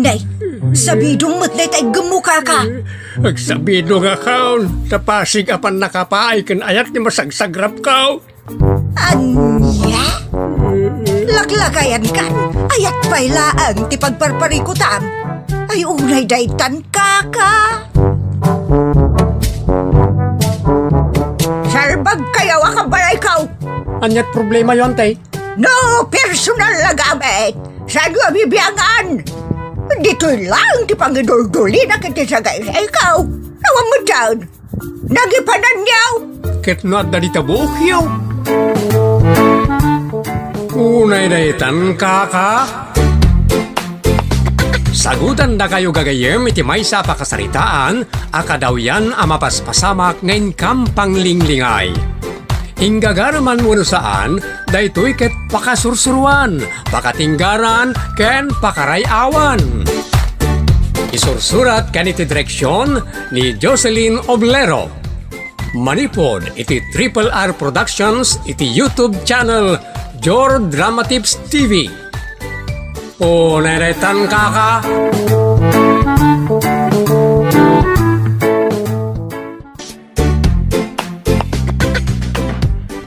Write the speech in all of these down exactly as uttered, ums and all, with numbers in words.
Ay, sabidong met dayta iggemmo, kaka. Agsabidongakon, ta pasig a pannakapaay ken ayat ti masagsagrapko. Ania? Laklakayankan, ayat pay laeng ti pagparparikutam. Ay, unay daytan, kaka. Salbagkayo a kabalayko. Aniat problemayo, ante? No personal a gamit, saanyo a bibiangan? Ditoy laeng ti pangiduldulina ket ti sagaysayko. Awan met daan. Nagipananyo! Ket no adda dita buokyo. Unay daytan, kaka. Sagutandakayo gagayyem iti maysa a pakasaritaan a kadawyan a mapaspasamak nga inkam panglinglingay. Inggagareman wenno saan, daytoy ket pakasursuroan, pakatinggaran, ken pakaray-awan. Isursurat ken iti direksion ni Jocelyn Oblero. Manipud iti Triple R Productions iti YouTube channel Jor Dramatips T V. Unay daytan, kaka.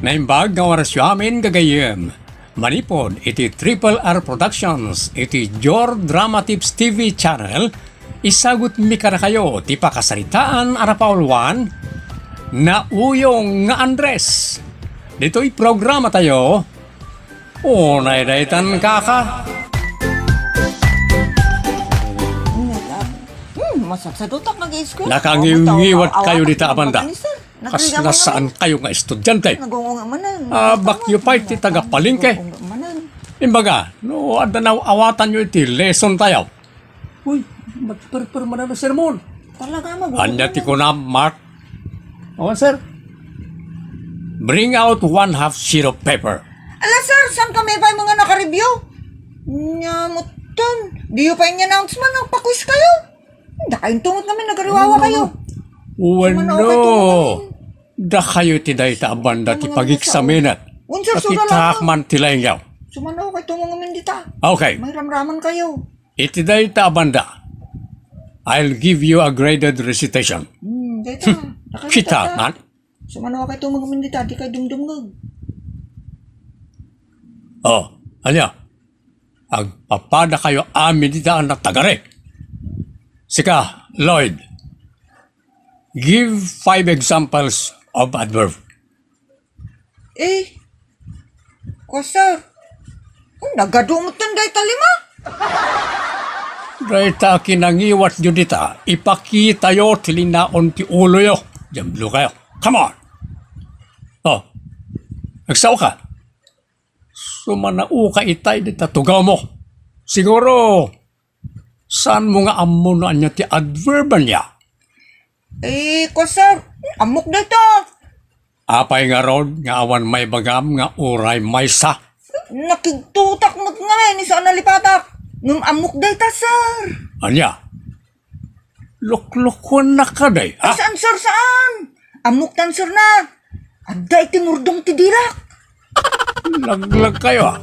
Naimbag nga orasyo amin, gagayyem. Manipud iti Triple R Productions iti Jor Dramatips T V channel, isagutmi kadakayo ti pakasaritaan a napauluan, Nauyong nga Andres. Ditoy programatayo, unay daytan, kaka. Hmm, masagsadutak nag-i-eskwela. Nakangiwngiwat kayo dita a banda. Kas nasaan kayo nga estudiante. Nagungunga manen. Ah, bakyo pay ti taga palengke. Nagungunga manen. Imbaga, no adda naw-awatanyo iti lesson tayo. Uy, magperper manen a sermon. Talaga, magungunga manen. Ania ti kunam, Mark? Awan, sir. Bring out one half sheet of paper. Ala, sir, saan kami pay mga nakareview? Nya, mutan. Diyo pay nya announcement, nagpa-quiz kayo. Dakayo inton met ngamin nagariwawa kayo. Wenno. Sumano kayo tumungtong. Dakayo ti dayta a banda ti pag-examinet. Unsur, sura lang. Takitaak man ti laingyo. Sumano kayo tumungtong ngamin dita. Okay. May ramraman kayo. Iti dayta a banda, I'll give you a graded recitation. Hmm, dayta. Dakayo kita dayta. Kitaak man. Sumano kayo tumungtong ngamin dita, di kayo dumdumngeg. Oh, ania? Agpapadakayo amin dita a natagari. Sika, Lloyd, give five examples of adverb. Eh, kwa, sir. Oh, nagadu met dayta lima. Dayta a kinangiwatyo dita, ipakitayo ti linaon ti uloyo. Diablo kayo. Come on. Oh, agsao ka. Sumanaoka itay dita tugawmo. Siguro, saanmo nga ammo no ania ti adverb ania? Eh, kwa, sir, ammok dayta. Apay ngarud nga awan maibagam nga uray maysa? Nakigtutak met ngamin, isu a nalipatak. Ngem ammok dayta, sir. Ania? Luklukuennak kadi, ha? Ay, saan, sir, saan? Ammok tan, sir, na. Adda iti murdong ti dilak. Laglag kayo, ah.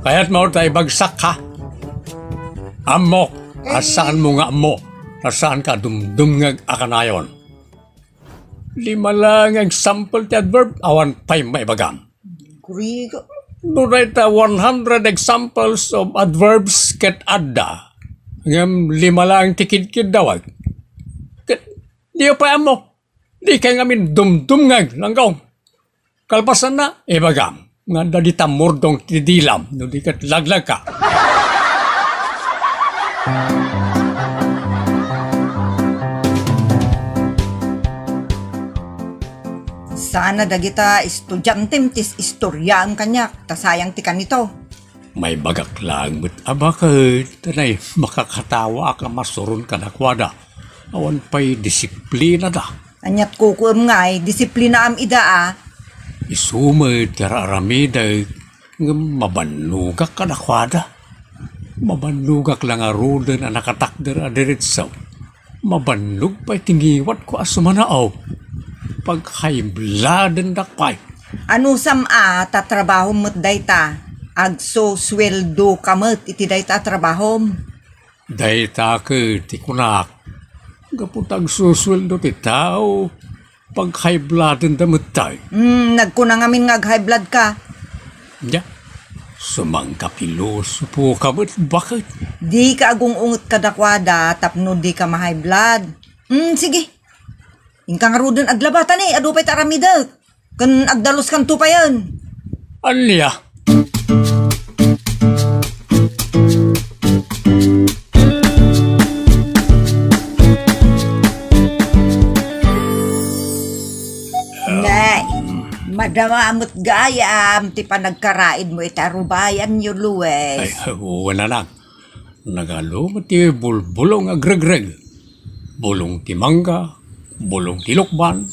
Kayatmo ta ibagsak, ha? Ammok, a saanmo nga ammo, ta saanka dumdumngeg a kanayon. Lima laeng nga example ti adverb, awan pay maibagam. Kuriga. No dayta one hundred examples of adverbs ket adda, ngem lima laeng ti kidkiddawek. Ket diyo pay ammo. Dikay ngamin dumdumngeg, langgawm. Kalpasanna, ibagam, nga adda dita murdong ti dilam, no di ket laglagka. Sana dagita estudiantem ti istoryaem kaniak, ta sayang ti kanito. Maibagak laeng met a baket, ta nay makakatawaak a masuron kadakuada. Awan pay disiplinada. Aniat kukuem ngay, disiplinaam ida a. Isu met ti ar-aramidek, ngem mabannogak kadakuada. Mabannogak la ngaruden a nakatakder a diretso. Mabannog pay ti ngiwatko a sumanaw. Paghaybladendak pay. Anusam a ta trabahom met dayta, agsusueldoka met iti dayta a trabahom. Dayta ket ti kunak, gapu ta agsusueldo ti tao, pag-high bloodenda met tay. Hmm, nagkuna ngamin nga ag-high blood ka. Nya, sumangkapilosopo ka met, baket. Di ka agung-unget kadakuada tapno di ka ma-high blood. Hmm, sige. Inka ngaruden aglabatan, eh, adu pay ta aramidek. Ken agdaluskanto payen. Ania? Nay, madama met gayam ti panagkaraidmo iti arubayanyo, Luis. Ay, wen, anak. Nagadu met ti bulbulong agregreg. Bulong ti mangga, bulong ti lukban,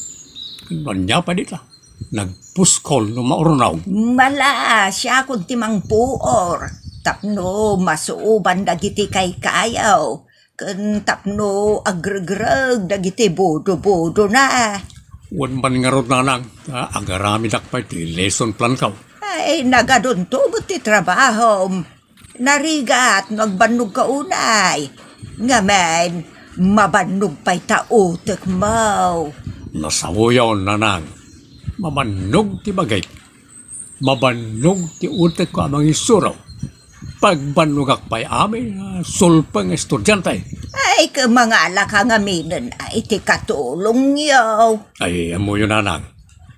ken ania pay dita? Nagpuskol no maurnog. Mala, siakon ti mangpuor, tapno masuoban dagiti kaykayaw, ken tapno agregreg dagiti budobudona. Wen man ngarud, nanang, ta agaramidak pay ti lesson plan ko. Ay, nagadunto met ti trabahom. Narigat no agbannog ka unay. Ngamin, mabannog pay ta utekmo. Nasaoyon, nanang. Mabannog ti bagik. Mabannog ti utekko a mangisuro. Pagbannogak pay amin a sulpeng a estudiante. Ay, ket mangalaka ngaminen a iti katulongyo. Ay, ammoyo, nanang.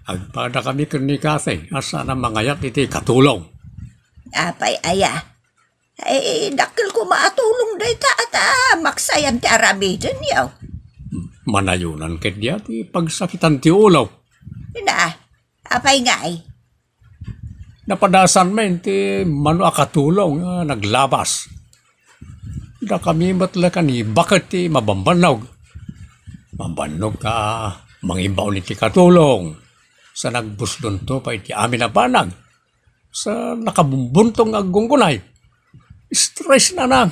Agpadakami ken ni Cathy a saan a mangayat iti katulong. Apay aya? Ay, dakkel koma a tulong dayta a ta maksayan ti aramidenyo. Manayonan ket dia ti pagsakitan ti ulo. Na, apay ngay? Napadasan men ti mano a katulong a naglabas. Dakami met la ken ni baket ti mabambannog. Mambannog ka mangibaon iti katulong. Sa nagbuslonto pay ti amin a banag. Sa nakabumbuntong nga aggunggunay. Stress, nanang.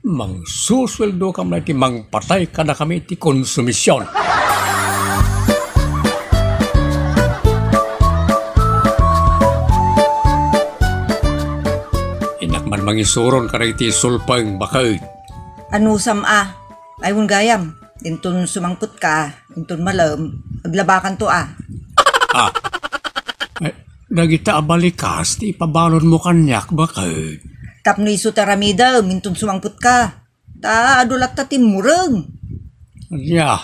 Mangsusueldo ka met iti mangpatay kadakami iti konsumision. Innak man mangisuron kadagiti sulpeng, baket. Anusam a? Ay, wen gayam. Inton sumangpet ka, inton malem, aglabakanto a. Ah. Ay, dagita a balikas ti ipabalonmo kaniak, baket. Tapno isu ti aramidem, inton sumangpet ka. Ta adu latta ti mureng. Ania?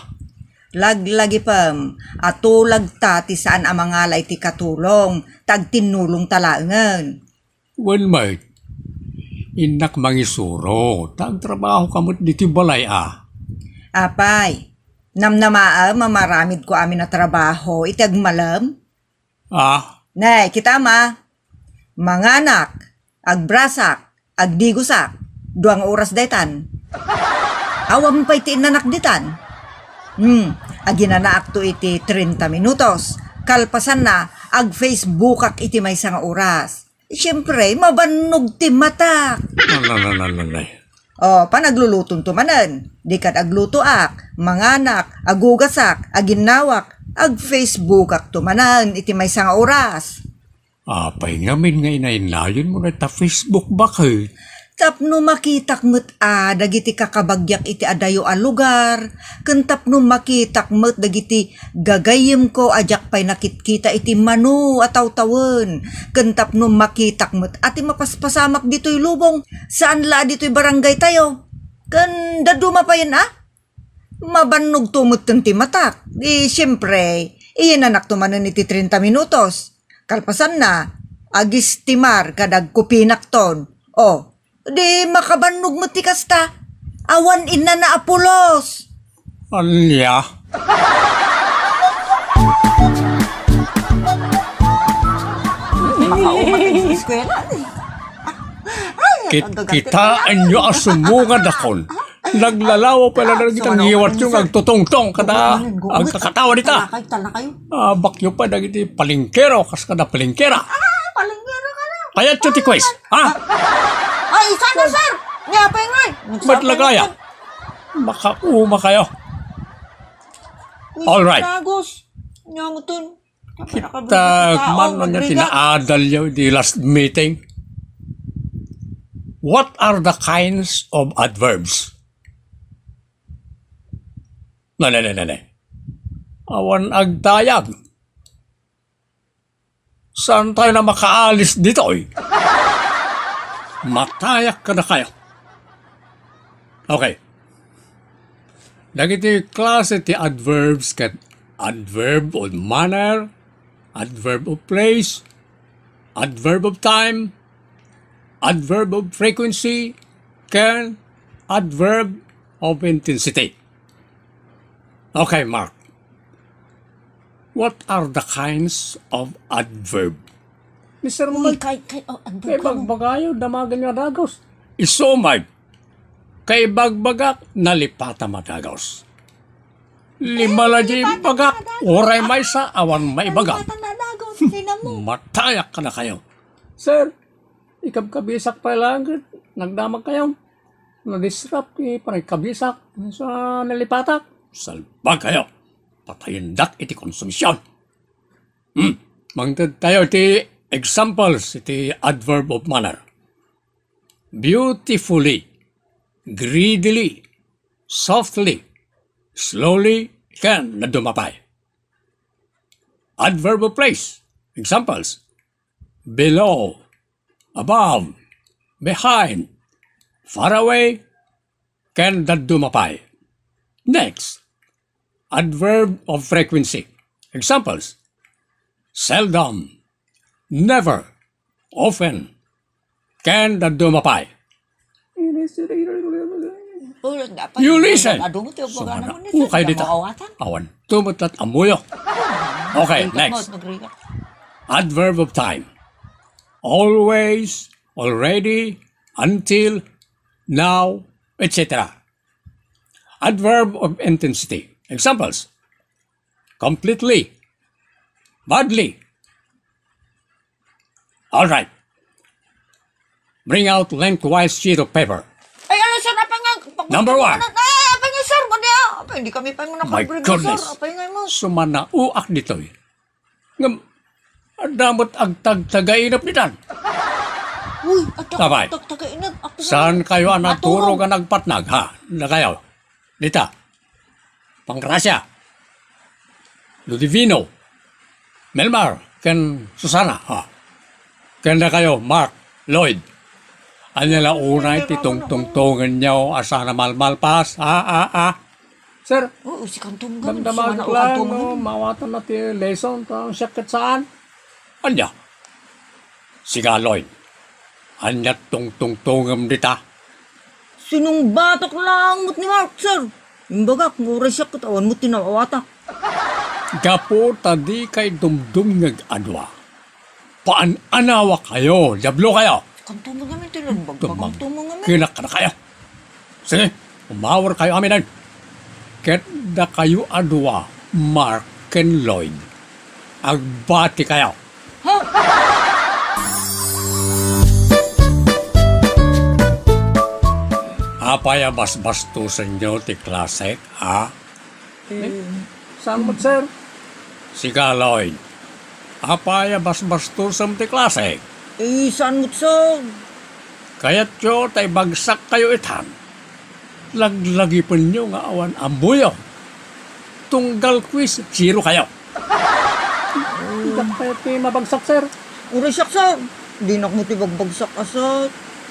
Laglagipem, a tulagta ti saan a mangala iti katulong, ta agtinnulongta laengen. Wen met, innak mangisuro, ta agtrabaho ka met ditoy balay a. Apay, namnamaem a maramidko amin a trabaho iti agmalem? Ah? Ne, kitam a. Manganak, agbrasak, agdigosak, dua nga oras daytan. Awan pay ti innanak ditan. Hmm, aginanaakto iti treinta minutos. Kalpasanna, ag-Facebookak iti maysa nga oras. Siempre, mabannog ti matak. Nananananay. O, panaglulutonto manen. Dikad aglutoak, manganak, agugasak, aginnawak, ag-Facebookakto manen iti maysa nga oras. Apay ngamin nga inaynayonmo dayta Facebook, baket? Tapno makitak met a dagiti kakabagiak iti adayo a lugar, ken tapno makitak met dagiti gagayyemko a diak pay nakitkita iti mano a tawtawen, ken tapno makitak met a ti mapaspasamak ditoy lubong, saan la a ditoy barangaytayo. Ken dadduma payen a? Mabannogto metten ti matak. Di, siempre, iyananakto manen iti treinta minutos. Kalpasanna, agistimar kad agkupinakton. O, di makabannog met ti kasta. Awan innana a pulos. Ania? Makaumat ang eskwela. Ay, ang gagante. Kitkitaenyo a sumungad akon. Naglalawa pay la dagiti ngiwatyo nga agtutungtong kada agkakatawa dita. Talakay, talakay. Abakyo pay dagiti palengkero, kas kada palengkera. Ah, palengkero ka na. Kayatyo ti quiz, ha? Ay, isa na, sir. Nia pay ngay. Met la gayam. Makauma kayo. All right. Tagos. Nia mo ton. Kita man nga tinaadal yaw di last meeting. What are the kinds of adverbs? Nane, nane, nane. Awan agdayag. Saan tayo na makaalis ditoy? Matayak kadakayo. Okay. Dagiti klase ti adverbs ket adverb of manner, adverb of place, adverb of time, adverb of frequency, ken adverb of intensity. Okay, Mark. What are the kinds of adverb? Mister Uy, Mike, kay, kay, oh, adverb kay ka mo. Bagbagayo, damagen nga dagos. Isu, Mike. Kay bagbagak, nalipatam a dagos. Lima la di bagak, uray maysa, awan maibagak. Nalipatam a dagos, tinan mo. Matayak kadakayo. Sir, ikabkabisak pay laeng ket nagdamag kayo. Na-disrupt ti panagkabisak sa nalipatak. Salbag kayo. Patayendak iti konsumision. Hmm. Mangted tayo iti examples iti adverb of manner. Beautifully, greedily, softly, slowly, ken dadduma pay. Adverb of place. Examples. Below, above, behind, far away, ken dadduma pay. Next, adverb of frequency. Examples, seldom, never, often, ken dadduma pay. Oh, dapat You listen. Adu mo ti Sumana, pagkukuan mo, okay, dita. Awan. Awan. Tumutlat amuyo. Okay, next. Adverb of time. Always, already, until, now, et cetera. Adverb of intensity. Examples. Completely. Badly. All right. Bring out lengthwise sheet of paper. Ay, ay, sir, apay nga, pag- Number one. Ay, apay nga, sir, madi, ah. Apay, hindi kami pa yung My goodness. Sir. Apay nga mo. Sumanauak ditoy. Ngem, adda met agtagtagainep ditan. Uy, adda Sabay. Agtagtagainep. Saan kayo a naturog a nagpatnag, ha? Na kayo. Dita. Pangracia. Ludivino. Melmar. Ken Susana, ha? Ken dakayo, Mark, Lloyd. Ania la unay ti tungtungtongenyo a saan a malmalpas, ha, ha, ha? Sir, oo, si kanto mo gani, damdamag lang, no, mawatan na ti lesson, ta siak ket saan? Ania? Siga, Lloyd. Ania tungtungtongem dita? Sinungbatak laeng met ni Mark, sir. Imbagak, nga uray siak ket awan met ti nawawatak. Gapu ta dikay dumdumngeg a dua. Paan-anawa kayo, diablo kayo. Kanto mo ngamin, ti nagbagbagam to mo ngamin. Tumangkinak kada kayo. Sige, umawar kayo aminen. Ket dakayo a dua, Mark ken Lloyd, agbati kayo. Ha? Apay a basbastosenyo ti klasek, ha? Eh, saan met, sir? Siga, Lloyd. Apay a basbastosem ti klasek? Eh, saan met, sir? Kayatyo ta ibagsak kayo itan. Laglagipenyo nga awan ammoyo. Tunggal quiz, zero kayo. Diak pay ti mabagsak, sir. Uray siak, sir. Dinak mo ti bagbagsak a, sir.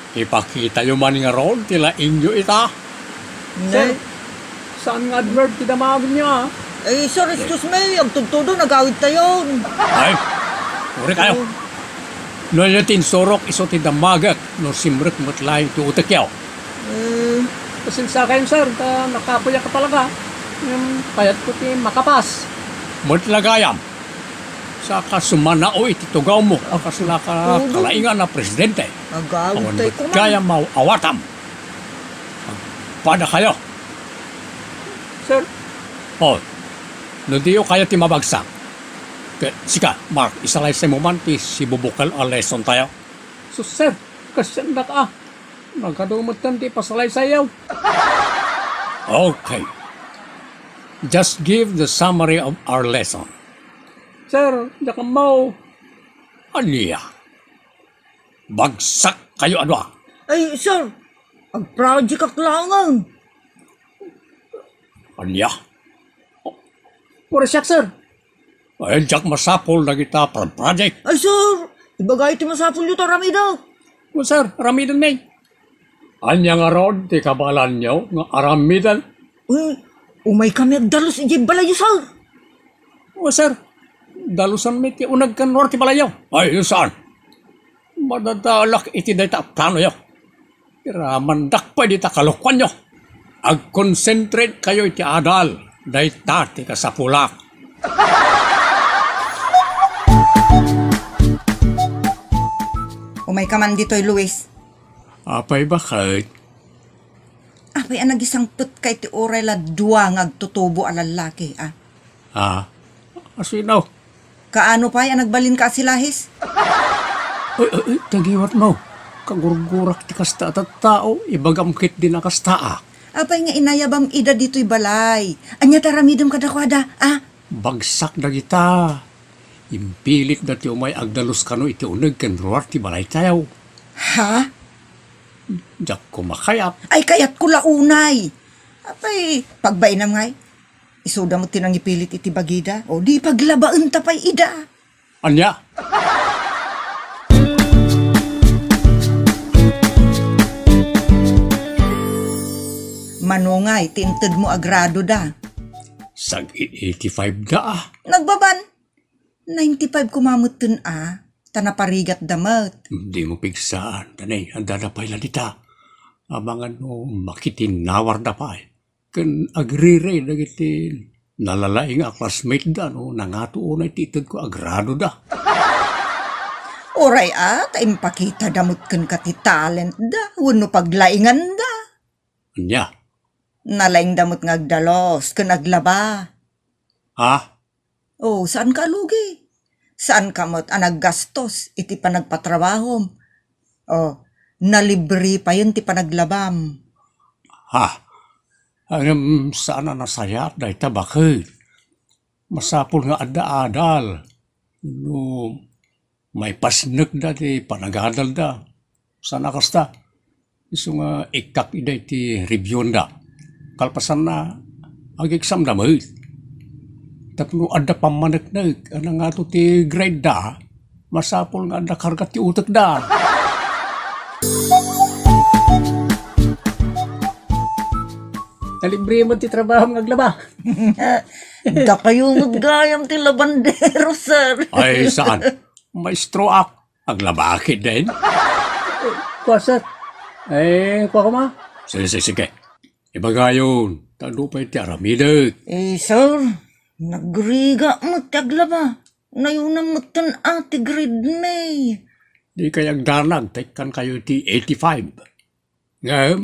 Ipakitayo man ngarud ti laingyo ita. Sir, saan nga adverb ti damagenyo, ah? Eh, sir, excuse me, agtudtudo, nagawid tayo. Ay, uri kayo. Oh. No, ania ti insurok, isu ti damagek, no, simrek met laeng ti utekyo. Eh, pasensya kayo, sir, ta nakapuyak ka talaga. Ngem, kayatko ti makapas. Met la gayam. Saka sumanao iti tugawmo a kasla ka kalaingan a presidente. Awan met gayam a awatam. Agpada kayo. Sir. Oh, no diyo kayo ti mabagsak. Ke-, sika, Mark, isalaysay mo man ti sibubukel a lesson tayo. Sus, sir, kasiandak a. Nagadu met kan ti pasalaysayyo. Okay. Just give the summary of our lesson. Sir, diak ammo. Ania? Bagsak kayo a dua. Ay, sir, agproject ak laengen. Ania? Uray siak, sir. Ay, diak masapul dagita pro-, project. Ay, sir, ibagayo ti masapulyo ta aramidek. O, sir, aramiden mi. Ania ngarud ti kabaelanyo nga aramiden? Uy, umaykami agdalus idiay balayyo, sir. O, sir, dalusanmi ti uneg ken ruar ti balayyo. Ay, saan? Madadalak iti dayta a planoyo. Iramandak pay dita kalokuanyo. Agconcentrate kayo iti adal. Dayta ti kasapulak. Umayka man ditoy, Luis. Apay, baket? Apay a nagisangpetka iti uray la dua nga agtutubo a lallaki, a? Ah, asino? Kaano pay a nagbalinka a silahis? Ay, ay, ay, tagiwatmo. Kagurgurak ti kasta a tattao, ibagam ketdin a kasta a. Apay nga inayabam ida ditoy balay? Ania ti aramidem kadakuada, a? Bagsak dagita. Impilitda ti umay agdalus kano iti uneg ken ruar ti balaytayo. Ha? Diak koma kayat. Ay, kayatko la unay. Apay, pagbainam ngay. Isuda met ti nangipilit iti bagida. O, di paglabaenta pay ida. Ania? Mano ngay ti intedmo a gradoda? Sag-eighty-five da, a. Nagbaban. Ninety-five koma metten a, ta naparigatda met. Dimo pigsaan, ta nay, addada pay la dita. Amangan no makitinawarda pay. Ken agriray dagiti nalalaing a classmate da no nangato unay ti itedko a gradoda. Uray a, ta impakitada met kenka ti talentda wenno paglainganda. Ania? Nalaingda met nga agdalos ken aglaba. Ha? O, saanka a lugi. Saanka met a naggastos iti panagpatrabahom. O, nalibre payen ti panaglabam. Ha? Ngem saan a nasayaat dayta, baket. Masapul nga adda adal. No maipasnekda ti panagadalda. Saan a kasta. Isu nga ikkak ida iti reviewanda. Kalpasanna, ag-examda met. Tapno adda pammaneknek a nangato ti gradeda, masapul nga adda karga ti utekda. Nalibre met ti trabahom nga aglaba. Dakayo met gayam ti labandero, sir. Ay, saan? Maestroak. Aglabaki den? Kua, sir. Eh, kua koma? Sige, sige, sige. Ibagayon, ta adu pay ti aramidek. Eh, sir, nagriga met ti aglaba. Nayuna metten a ti grade mi. Di kay agdanag, ta ikkan kayo ti eighty-five. Ngem,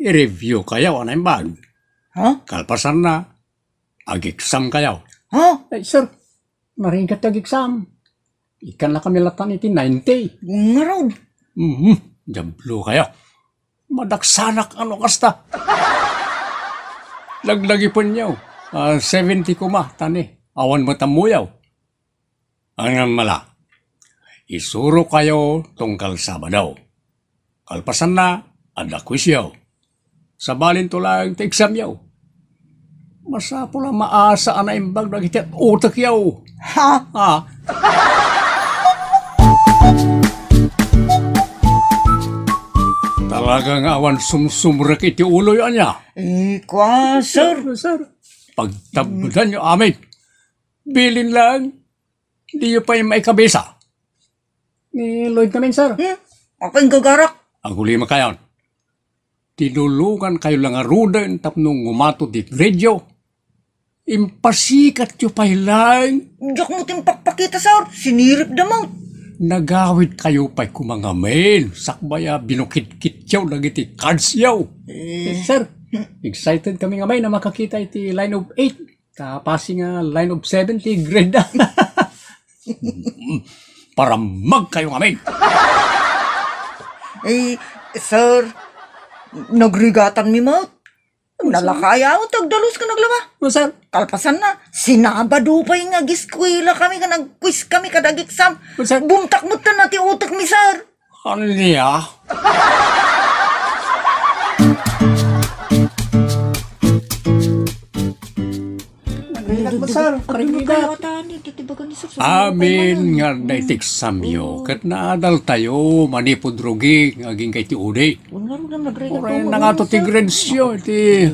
i-review kayo a naimbag. Ha? Kalpasanna, ag-exam kayo. Ha? Eh, sir, narigat ag-exam. Ikkan la kami latan iti ninety. Ngarud. Mhm, diablo kayo. Madaksanak ano kasta. Laglagipenyo. Ah, seventy koma, tani. Awan met ammoyo. Ngem mala, isuro kayo tunggal Sabado. Kalpasanna, adda quizyo. Sabalinto laeng ti examyo. Masapul a maasa a naimbag dagiti utekyo. Ha? Ha? Talaga nga awan sumsumrek iti uloyo, ania? Eh, kua, sir. Sir, sir. Pagtabdanyo amin. Bilin lang, diyo pay maikabisa. Ni Lloyd ngamin, sir. Hmm? Ako yung gagarak. Agulima kayon. Tinulungan kayo lang aruden tapno ngumato ti gradyo. Impasikat yo pay lang. Diak mo timpakpakita, sir. Sinirip da mo. Nagawid kayo pay kumangamin. Sakbay a binukitkit yo dagiti cards yo. Eh. Sir, excited kami ngamin na makakita iti line of eight. Kapasi nga line of seven ti grade da. Paramag kayo ngamin. Eh, sir, nagrigatan mi met. Nalakayaw, tagdalus ka naglaba. O, sir. Kalpasan na, sinabado pay nga agiskwela kami, nga nag-quiz kami, kadag exam. O, sir. Buntak met na ti utek mi, sir. Ania? Nagrigat mo, sir. Nagrigat. Amin nga dayta examyo, ket naadaltayo manipud rugi nga agingga iti udi. Uray nangato ti gradesyo iti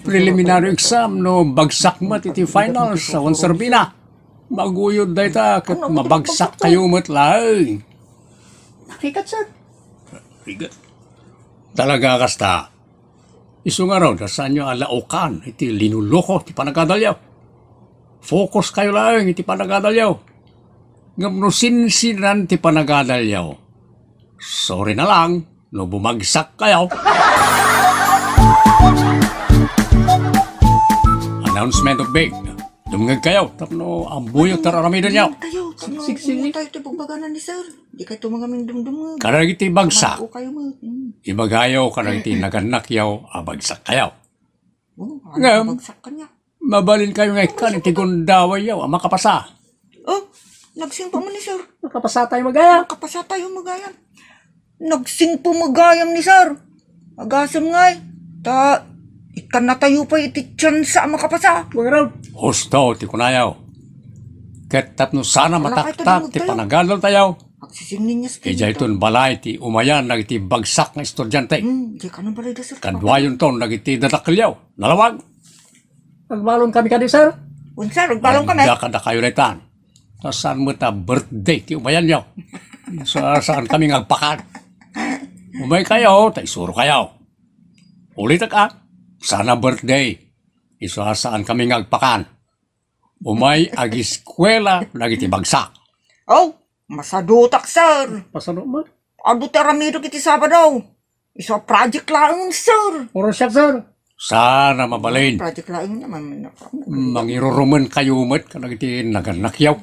preliminary exam no bagsak met iti finals a konserbina. Maguyod dayta ket mabagsak kayo met laeng. Nagrigat, sir. Nagrigat. Talaga kasta. Isu ngarud a saanyo a laokan iti linuloko ti panagadalyo. Focus kayo laeng iti panagadalyo. Ngem no sinsinan ti panagadalyo, sorry na lang no bumagsak kayo. Announcement of big. Dumngeg kayo tapno ammoyo ti ar-aramidenyo. Kayo, tapno Sigsigi. Tayo ti pagbaganan ni sir. Di kayo tumangamin dumdumngeg. Kadagiti bagsak. Kayo mo. Mm. Ibagayo kadagiti nagannakyo a bagsak kayo. Oh, ano Ngem, bagsak kanya? Mabalin kayo nga ikkan iti gundawayyo a makapasa. Oh, nagsingpo man ni sir. Makapasa tayo magayam. Makapasa tayo magayam. Nagsingpo magayam ni sir. Agasem ngay. Ta, ikkan na tayo pa iti tsansa a makapasa. Wag raw. Husto ti kunayo. Ket tapno sana Wala kayo mataktak ti tinamag tayo. Panagadal tayo. Agsisingning niya sa Idiay tinta. Ton balay ti umayan dagiti bagsak nga estudiante. Hmm, di ka nang balay da, sir. Kaduayon ton dagiti dadakkelyo. Nalawag. Agbalon kami kadi, sir. Unsa, agbalon kami? Adda kadakayo daytan. Ta saan met a birthday ti umayanyo. Sa, saan kami nga agpakan. Umay kayo, ta isuro kayo. Ulitek a, saan a birthday. Isu a saan kami nga agpakan. Umay agiskuela dagiti bagsak. Oh, masadutak, sir. Pasano man? Adu ti aramidek iti Sabado. Isu a project laeng, sir. Oras siak, sir. Sana mabalin. Project laeng naman. Mangirurumen kayo met kadagiti nagannakyo.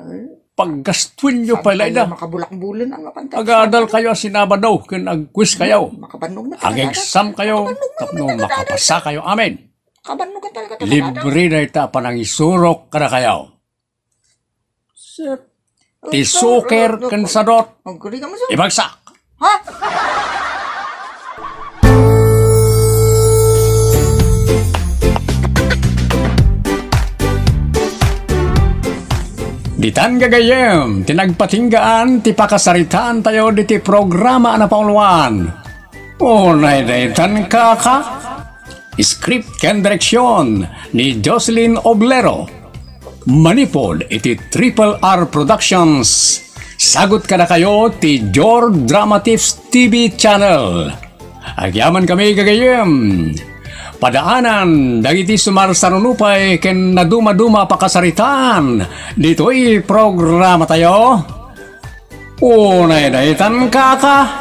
Ay, Paggastuenyo pay layda. Makabulakbulan ang mapantay. Agadal kayo a Sabado ken agquiz kayo. Makabannog na talaga. Ag-exam kayo Makabannog na tapno talaga. Makapasa kayo amin. Kabannogan talaga talaga. Libre dayta a panangisurok kadakayo. Sir. Ti suker ken sadot. Agkuri ka mo, sir. Ibagsak. Ha? Ditan gagayyem, ti nagpatinggaan ti pakasaritaan tayo diti programa a napauluan. Unay daytan kaka. Script ken direksyon ni Jocelyn Oblero. Manipod iti Triple R Productions. Sagut kadakayo ti Jor Drama Tips T V Channel. Agyaman kami gagayyem. Padaanan dagiti sumarsarunupay ken nadumaduma a pakasaritaan ditoy programa tayo. Unay daytan kaka.